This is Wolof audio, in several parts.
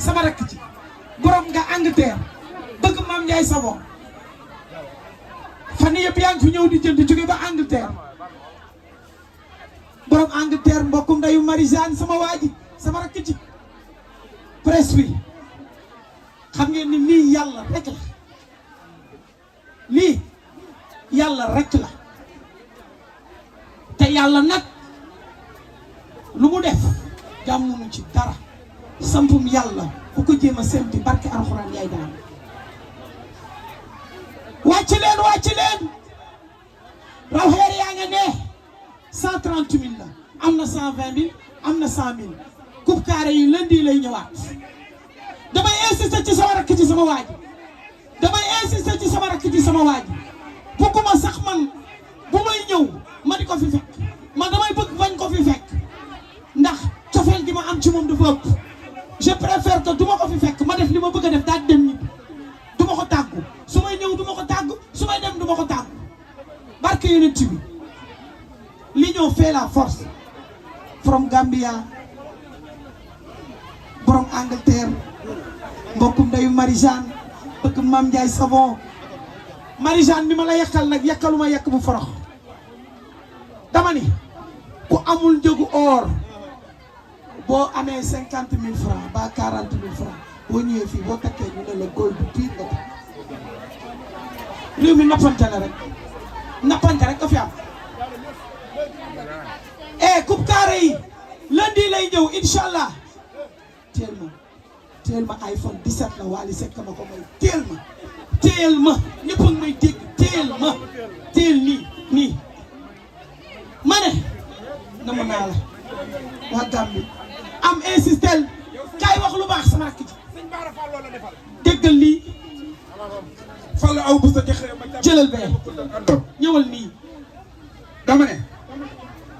sama rakk ci borom nga Angleterre bëgg Mame Ndiaye Savon fan yëpp yaa ngi fi ñëw di jënd jóge ba Angleterre borom Angleterre mbokkum ndayu Marie-Jeanne sama waa ji sama rakk ci presse bi xam ngeen ni lii yàlla rek la lii yàlla rek la te yàlla nag lu mu def jàmmunu ci dara sampum yàlla ku ko jéem a sempi barke alxuraan yaay daan wàcc leen raw xeer yaa nga ne 130 000 la am na 120 000 am na 100 000 coupe carré yi lundi lay ñëwaat damay insister ci sama rakk ci sama waaj damay insister ci sama rakk ci sama waaj bugguma sax man bu may ñëw ma di ko fi fekk man damay bëgg bañ ko fi fekk ndax cofeel gi ma am ci moom dafa ëpp je préfère que du ma ko fi fekk ma def li ma bëgg a def daal dem ñibbi du ma ko tàggu su may ñëw du ma ko tàggu su may dem du ma ko tàggu barke yonent bi l'union fait la force from Gambia borom Angleterre mbokkum ndeyu Marie-Jeanne bëgg Mame Ndiaye Savon Marie-Jeanne mi ma la yekkal nag yekkaluma yekk bu forox dama ni ku amul njëgu or boo amee 50 000 francs ba 40 000 francs boo ñëwee fii boo takkee ñu ne la gold bu piir nga takk réew mi nappante rek ka fi am coupe carré yi lundi lay ñëw inshallah teel ma iPhone 17 la Wally Seck ma ko may teel ma ñëpp a ngi may dégg teel nii ma ne namu naa la waa Gambie am insistel kaay wax lu baax sama rakk ji déggal lii Fall aw bu sa jeexee ma jëlal bee ñëwal nii dama ne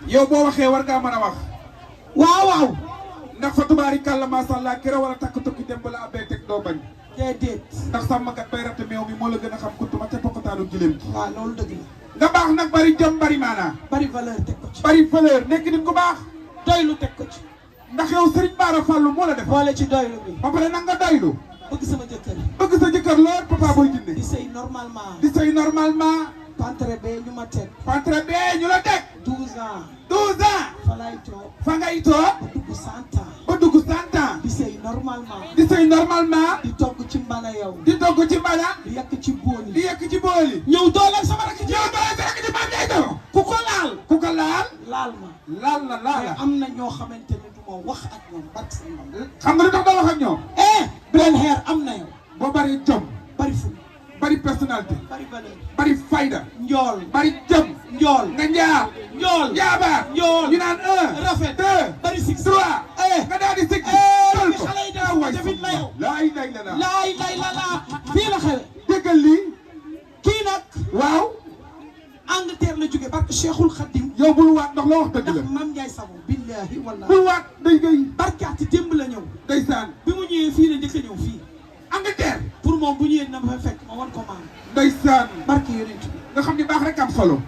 yow boo waxee war ngaa mën a wax waaw ndax fa tubaari kàlla macha allah kera war a takk tukki dem bala abbee teg doo bañ déedéet ndax sàmmkat bay ratt meew mi moo la gën a xam kuttuma ca pokkataanu gileem gi waaw loolu dëgg la nga baax nag bari jom bari maanaa bari valeur teg ko ci bari valeur nekk nit ku baax doylu teg ko ci ndax yow Serigne Bara Fallou moo la def boole ci doylu bi ba pare nag nga doylu bëgg sama jëkkër bëgg sa jëkkër lool papa booy jinne di sëy normalement di sëy normalement pantre bee ñu ma teg pantre bee ñu la teg 12 ans fa lay toog fa ngay toog ba dugg 100 ans ba dugg 100 ans di sëy normalement di sëy normalement di togg ci mbana yow di togg ci mbana di yekk ci booli di yekk ci booli ñëw dooleel sama rakk ci ñëw dooleel sa rakk ci Mame Ndiaye Savon ku ko laal laal ma laal am na ñoo xamante ne du ma wax ak ñoom barke sa xam nga lu tax doo wax ak ñoom benn xeer am na yow boo bari jom bari ful bari personnalité bari valeur bari fayda njool bari jom njool nga njaar njool jaabaar njool ñu naan 1 rafet 2 bari six 3 nga daal di six bi xale yi def waay defit la yow laay la fii la xewe déggal lii kii nag waaw Angleterre la jóge barke Cheikhul Khadim yow bul waat ndax loo wax dëgg la ndax Mame Ndiaye Savon billahi wallahi bul waat day gay barkaati démb la ñëw ndeysaan bi mu ñëwee fii la njëkk a ñëw fii Angleterre pour moom bu ñëwee na ma fa fekk ma wan ko maam ndeysaan barke yonent bi nga xam ni baax rek am solo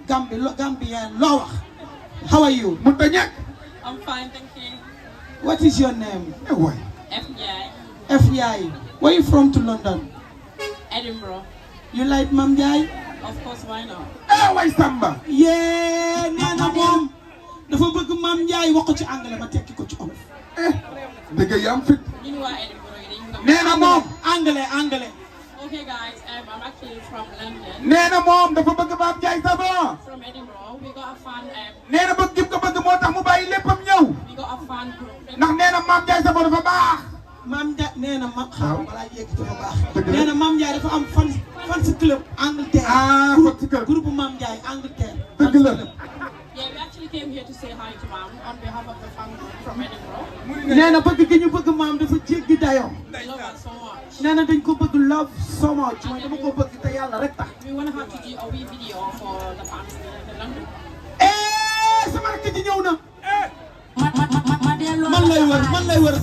Gambien loo wax how are you mun ta ñàkk I'm fine, thank you. what is your name waay FJ. where you from to London Edinburgh. you like Mame Ndiaye Of course, why not? waay Samba yee nee na moom dafa bëgg Mame Ndiaye wax ko ci anglais ma tekki ko ci olof dëgg yi am fit You know what Edinburgh is? nee na moom anglais Okay, guys, I'm actually from London. nee na moom dafa bëgg Mame Ndiaye Savon From Edinburgh, we got a fan. nee na bëgg gim ko bëgg moo tax mu bàyyi léppam ñëw We got a fan group. ndax nee na Mame Ndiaye Savon dafa baax Mame Ndiaye nee na ma xaaral balaa yegg ci ma baax Dëgg la. nee na Mame Ndiaye dafa am fans club Angleterre fan si kër groupe Mame Ndiaye Angleterre dëgg la Yeah, we actually came here to say hi to Mom on behalf of the fan group from Edinburgh. nee na bëgg gi ñu bëgg maam dafa jéggi dayoo Love her so much. nee na dañ ko bëgg love so much mooy dama ko bëgg te yàlla rek tax We want to have to do a wee video for the fans in London. sama rakk ji ñëw na man lay wër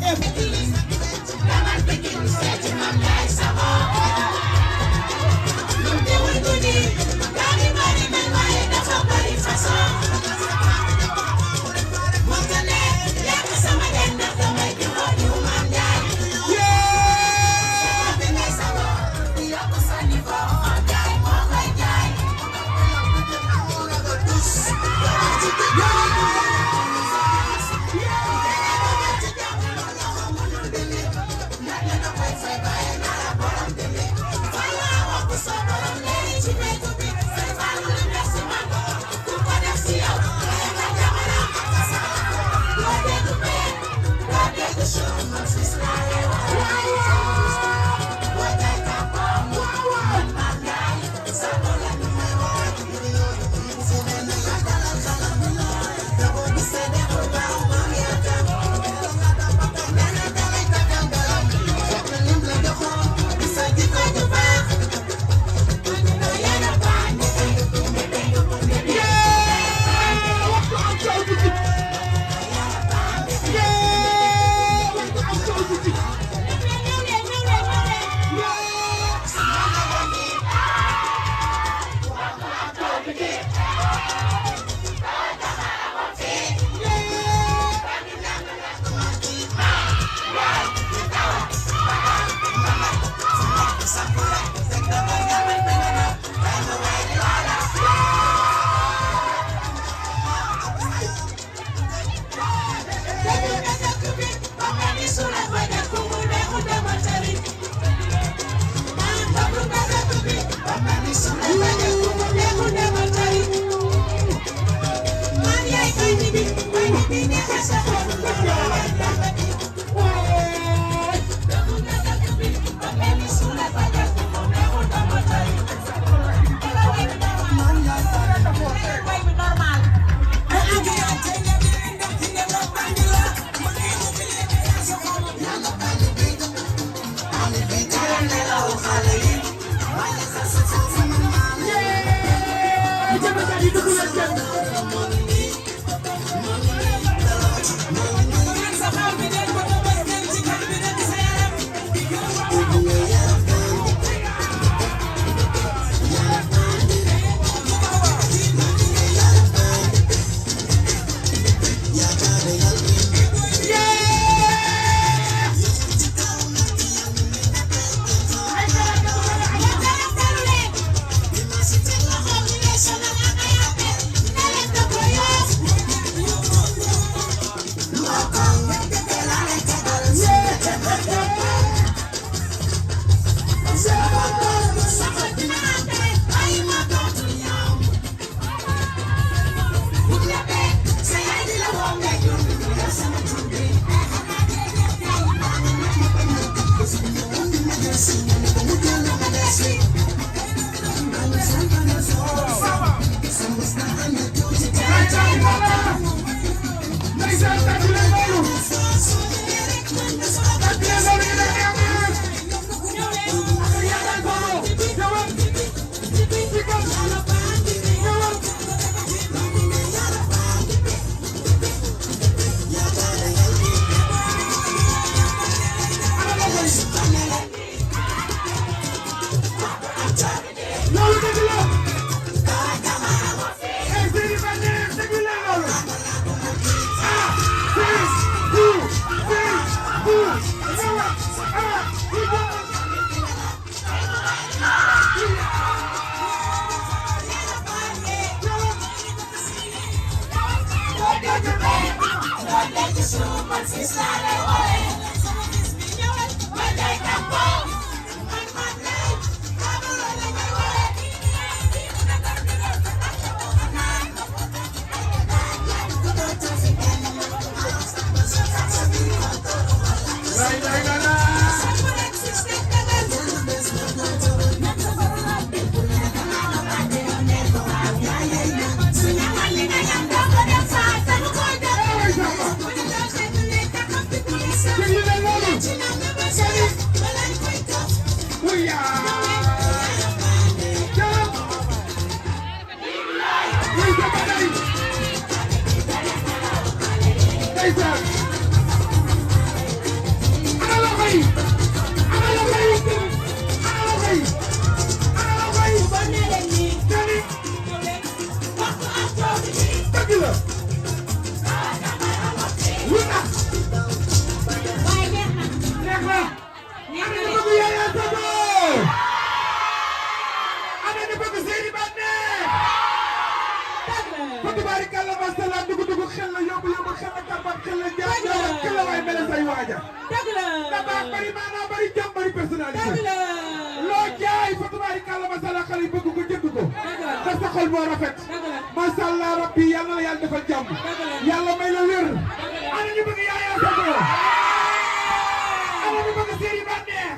bëgg série ba neex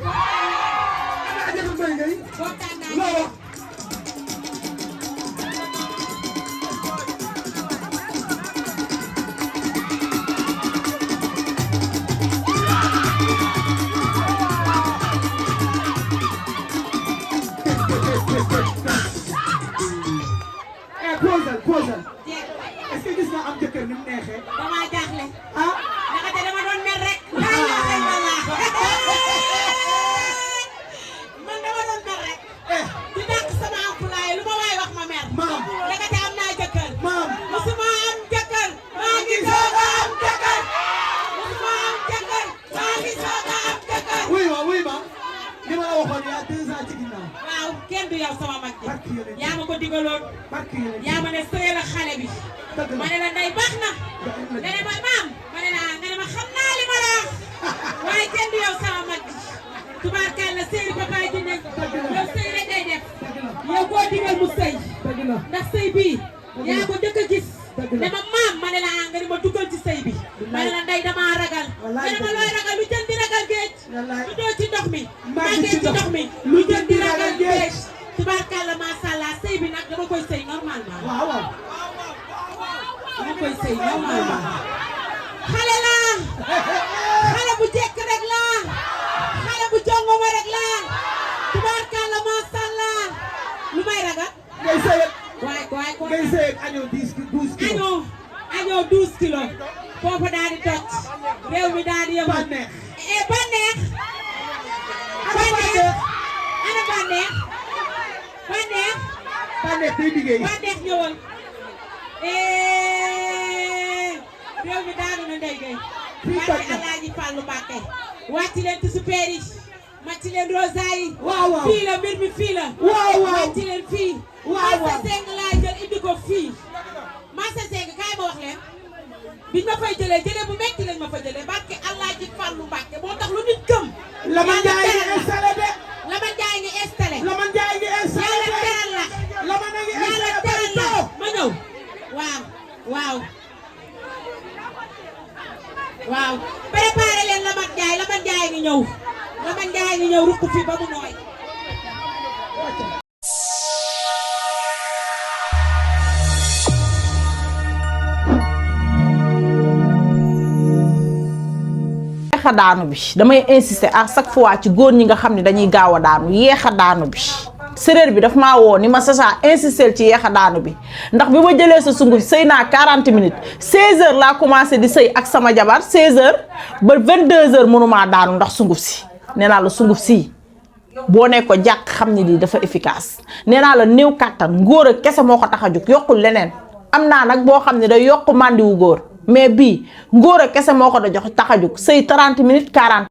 ana jëf mbay ngay kontaan naa loo wax posal est-ce que gis nga am jëkkër ni mu neexee dama jaaxle ah naka dama doon mer rek la ilaha illallah man dama doon mer rek di dàq sama employé lu ma waay wax ma mer maam naka am naa jëkkër maam musuma am jëkkër maa ngi soog a am jëkkër musuma am jëkkër maa ngi soog a am jëkkër wuy ma li ma la waxoon yaa 2 ans ci ginnaaw waaw kenn du yow sama mag barki ji yéen yaa ma ko digaloon barki yéen yaa ma ne sëyal ak xale bi ma ne la ndey baax na nga ne ma maam ma ne la nga ne ma xam naa li ma la wax waaye kenn du yow sama mag ji tubaarkàlla sëy papa ji ne yow sëy rek ngay def yow koo digal mu sëy ndax sëy bii yaa ko njëkk a gis ne ma maam ma ne la nga ne ma dugal ci sëy bi ma ne la ndey damaa ragal nga ne ma looy ragal lu jël di ragal géej lu doo ci ndox mi màggee ci ndox mi lu jël di ragal géej tubaarkàlla macha allah sëy bi nag dama koy sëy normalement waaw dama koy sëy normalement xale la xale bu jekk rek la xale bu jongoma rek la tubaarkàlla macha allah lu may ragal ngay sëy waay ngay sëy ak añoo 12 kilos añoo 12 kilos foofu daal di toj réew mi daal di yëngu bànneex bànneex ana bànneex day liggéey bànneex ñëwal réew mi daanu na ndey gay barke Alaaji Fallu Mbàkke wàcc leen ci super yi màcc leen rosa yi waaw fii la mbir mi fii la wàcc leen fii Massa Seng laa jël indi ko fii Massa Seng kaay ma wax leen biñ ma fay jëlee bu metti lañ ma fa jëlee barke Alaaji Fallu Mbàkke moo tax lu nit gëm Lama Njaay ngi installé de Lama Njaay ngi installé Lama Njaay ngi installé yàlla teral la Lama na ngi yàlla installé teral la ma ñëw waaw préparé leen Lama Njaay ngi ñëw Lama Njaay ngi ñëw rukk fii ba mu nooy yeex a daanu bi damay insister à chaque fois ci góor ñi nga xam ne dañuy gaaw a daanu yeex a daanu bi séréer bi daf maa woo ni ma Sacha insister ci yeex a daanu bi ndax bi ma jëlee sa sunguf sëy naa 40 minutes 16h laa commencé di sëy ak sama jabar 16h ba 22h mënumaa daanu ndax sunguf si nee naa la sunguf si boo ne ko jàkk xam ne lii dafa efficace nee naa la néew kàttan ngóor a kese moo ko tax a jóg yokkul leneen am naa nag boo xam ne day yokk màndiwu góor mais bii ngóor a kese moo ko da jox tax a jóg sëy 30 minutes 40